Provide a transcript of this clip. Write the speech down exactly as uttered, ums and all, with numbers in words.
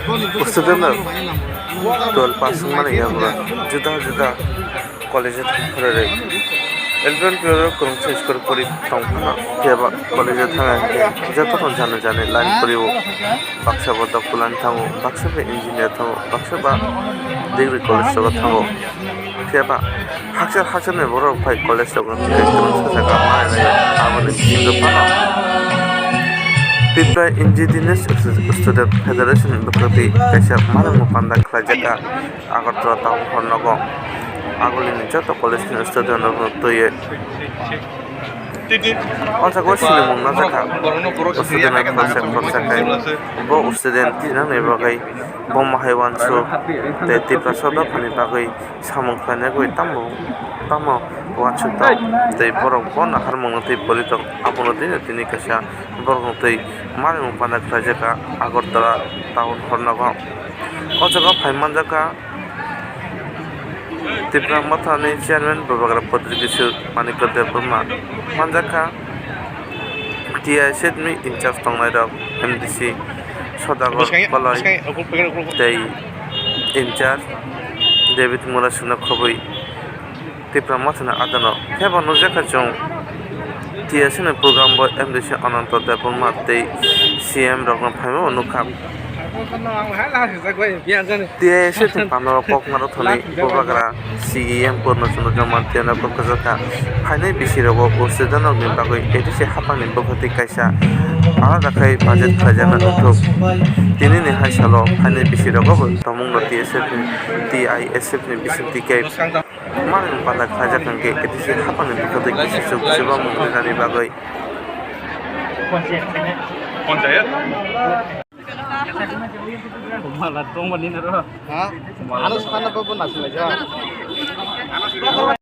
Student rok twelve pass wngmani yago juda juda college o thang phwrwrwi. Eleven twelve o kwrwngsa school pori tong phano, phiya ba college o thang hinkhe jotono jani jani line pori o. Baksa bo doctor line thango, baksa bo engineer thango, baksa ba degree college rogo thango. Phiya ba hakchar hakchar ni borok phai college rogo tei kwrwngsa jaga manwi laio, aboni bisingo phano Tripura Indigenous Student Federation ni bwkhwtwi kaisa malangma panda khlaijak kha Agartala town hall nogo. Agulini joto college ni student rokno twiwi o jaga o sinimung najak kha. O student rok khoroksa khoroksa khai bo student twijlangni bagwi bo mahai uansuk tei Tiprasa dophani bagwi samung khlainai bai tamo tamo uansuk tong tei borok bono harmungno twi pori tong. Abono tini tini kaisa borokno twi manwi panda khlaijak kha Agartala town hall nogo. O jaga o phai manjak kha Tipra Mothani chairman Bubagra Padri Kishore Manikya Debbarma, manjak kha T I S F ni in charge tongnai rok M D C Sodagar Bwskango, Palai bwskango, okur, okur, okur. Tei in charge David Murasingno khobwi Tipra Mothani adano. Phiya bo nukjak kha chwng T S F ni program bo M D C Ananto Debbarma tei C M rokno phaima bo nukha. T S F ni pano kok naro thani Bubagra C E M Purno Chandra Jamatia no kok kwchak kha. Phainai bisi rogo student rokni bagwi A D C haphangni bwkhwtwi kaisa alada khai budget khlaijakna wngthok. Tinini hai salo phainai bisi rogo bo tongmungno T S F ni, T I S F ni bisingtwi khe Mani panda khlaijak hwnkhe A D C haphangni bwkhwtwi kisa chuk chubamung rinani bagwi. Mala tongmani noro. Ha? Ano sana bobo nasinlaijak.